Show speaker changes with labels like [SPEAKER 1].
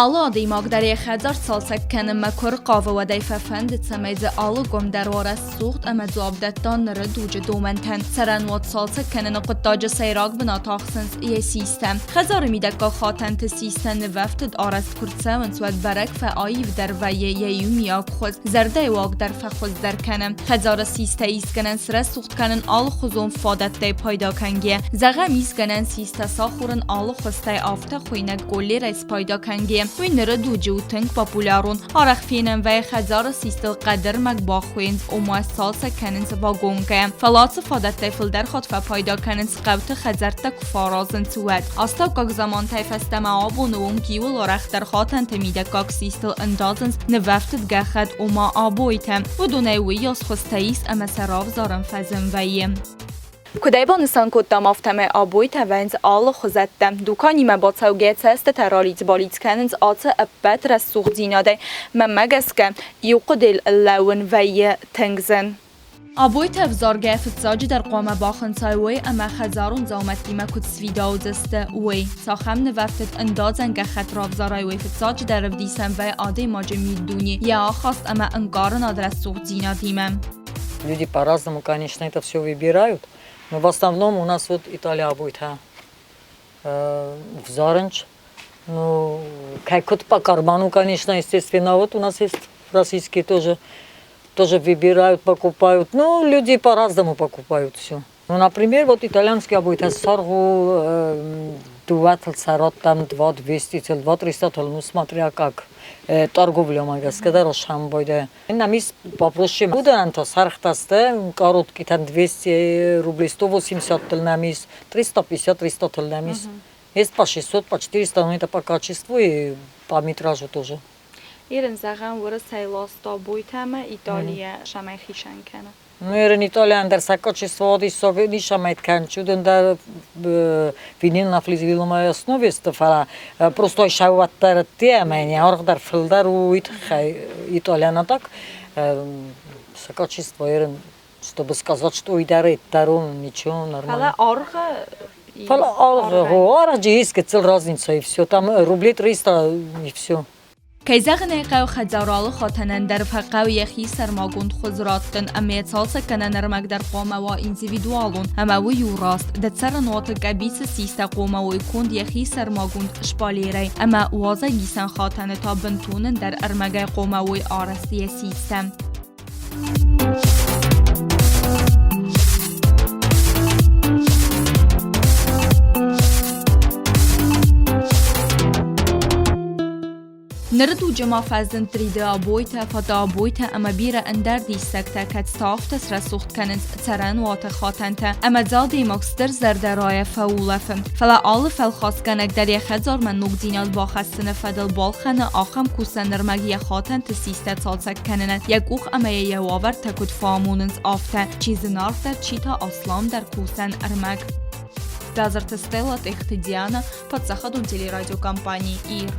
[SPEAKER 1] Алы адӕймаг дӕр йӕ хӕдзар цалцӕг кӕнынмӕ куы рхъавы, уӕд ӕй фӕфӕнды, цӕмӕй дзы алы гом дӕр уа рӕсугъд ӕмӕ дзуапп дӕтта ныры дуджы домӕнтӕн. Цӕрӕнуат цалцӕг кӕныны хъуыддаджы сӕйраг бынат ахсынц йӕ систӕ. Хӕдзары мидӕггаг хатӕнты систӕ нывӕфтыд арӕзт куы рцӕуынц, уӕд бӕрӕг фӕаивдӕр вӕййы йӕ иумиаг хуыз, зӕрдӕйы уаг дӕр фӕхуыздӕр кӕны. Хӕдзары систӕ исгӕнӕн срӕсугъд кӕнын алыхуызон фадӕттӕй пайда кӕнгӕ. Зӕгъӕм, исгӕнӕн систӕ сахурын алы хуызтӕй афтӕ хуыйнӕг коллерӕй спайда кӕнгӕ. Уый ныры дуджы у тынг популярон. Арӕх фенӕн вӕййы хӕдзары систыл хъӕдӕрмӕг бахуыйынц, ома сцалцӕг кӕнынц вагонкӕ. Фӕлӕ ацы фадӕттӕй фылдӕр хатт фӕпайда кӕнынц хъӕуты хӕдзӕрттӕ куы фӕаразынц, уӕд. Астӕуккаг замантӕй фӕстӕмӕ абоны онг иуыл арӕхдӕр хатӕнты мидӕггаг систыл ӕндадзынц нывӕфтыд гӕххӕтт, ома обойтӕ. Уыдонӕй уыйас хуызтӕ ис ӕмӕ сӕ равзарын фӕзын вӕййы. Куыд ӕй банысан кодтам, афтӕмӕй обойтӕ вӕййынц алы хуызӕттӕ. Дуканимӕ бацӕугӕ цӕстытӕ ралидз-балидз кӕнынц ацы ӕппӕт рӕсугъддзинадӕй. Мӕнмӕ гӕсгӕ, иу хъуыдыйыл лӕууын вӕййы тынг зын. Обойтӕ ӕвзаргӕ фыццаджыдӕр хъуамӕ бахынцай уый, ӕмӕ хӕдзарон дзаумӕттимӕ куыд сфидаудзысты, уый. Цахӕм нывӕфтыд ӕндадзӕн гӕххӕтт равзарай, уый фыццаджыдӕр ӕвдисӕн вӕййы адӕймаджы миддуне, йӕ ахаст ӕмӕ ӕнкъарынад рӕсугъддзинадимӕ.
[SPEAKER 2] Люди по-разному, конечно, это все выбирают, но в основном у нас вот Италия обойтӕ взарынч. Ну, как вот по карману, конечно, естественно, вот у нас есть российские тоже, тоже выбирают, покупают. Ну, люди по-разному покупают все. Ну, например, вот итальянский обойтӕ саргъ дыууӕтыл цӕрӕттӕм, два 200 два 300 ну, смотря как торговля гӕсгӕ дӕр сӕмбойдӕ. Нам попроще уыдонӕн сӕргътӕ сты, короткий там 200 рублей, 180 нам есть, 350, 300 нам есть. Есть по 600, по 400, но это по качеству и по метражу тоже.
[SPEAKER 1] Ирын зӕгъӕм, уырысӕй ласта обойтӕ ӕмӕ Италийӕ сӕмӕй хицӕн кӕны.
[SPEAKER 2] Ну, ерын Италиан дӕр сӕ качество диссаг нисамайт кӕнчы, уыдон дӕр винил на флизелиновой основе сты, фӕлӕ просто сӕууӕттӕр ӕдде ӕмӕ йын йӕ аргъ дӕр фылдӕр у уый тыххӕй Италиана так сӕ качество ерын, чтобы сказать, что уый дӕр дӕр у ничего нормально.
[SPEAKER 1] Фӕлӕ аргъы
[SPEAKER 2] Фӕлӕ аргъы, аргъы есть гыццыл разница и все, там рублей 300 и все.
[SPEAKER 1] Кӕй зӕгъын ӕй хъӕуы, хӕдзары алы хатӕнӕн дӕр фӕхъӕуы йӕхи сӕрмагонд хуыз раттын ӕмӕ йӕ цалцӕггӕнӕн ӕрмӕг дӕр хъуамӕ уа индивидуалон. Ӕмӕ уый у раст, дӕ цӕрӕнуаты къӕбицы систӕ хъуамӕ уой конд йӕхи сӕрмагонд шпалерӕй ӕмӕ уазӕгисӕн хатӕны та бынтон ӕндӕр ӕрмӕгӕй хъуамӕ уой арӕзт йӕ систӕ. Ныры дуджы ма фӕзынд 3D-обойтӕ, фотообойтӕ ӕмӕ бирӕ ӕндӕр диссӕгтӕ, кӕд сӕ афтӕ срӕсугъд кӕнынц цӕрӕнуаты хатӕнтӕ ӕмӕ дзы адӕймаг стыр зӕрдӕрайӕ фӕулӕфы. Фӕлӕ алы фӕлхасгӕнӕг дӕр йӕ хӕдзармӕ ногдзинад бахӕссыны фӕдыл балхӕны ахӕм кусӕн ӕрмӕг йӕ хатӕнты систӕ цалцӕг кӕнынӕн, йӕ къух ӕмӕ йӕ йӕ уавӕртӕ куыд фӕамонынц, афтӕ, чи зынаргъдӕр, чи та асламдӕр кусӕн ӕрмӕг. Базырты Стелла, Тъехты Диана, паддзахадон телерадиокомпани «Ир».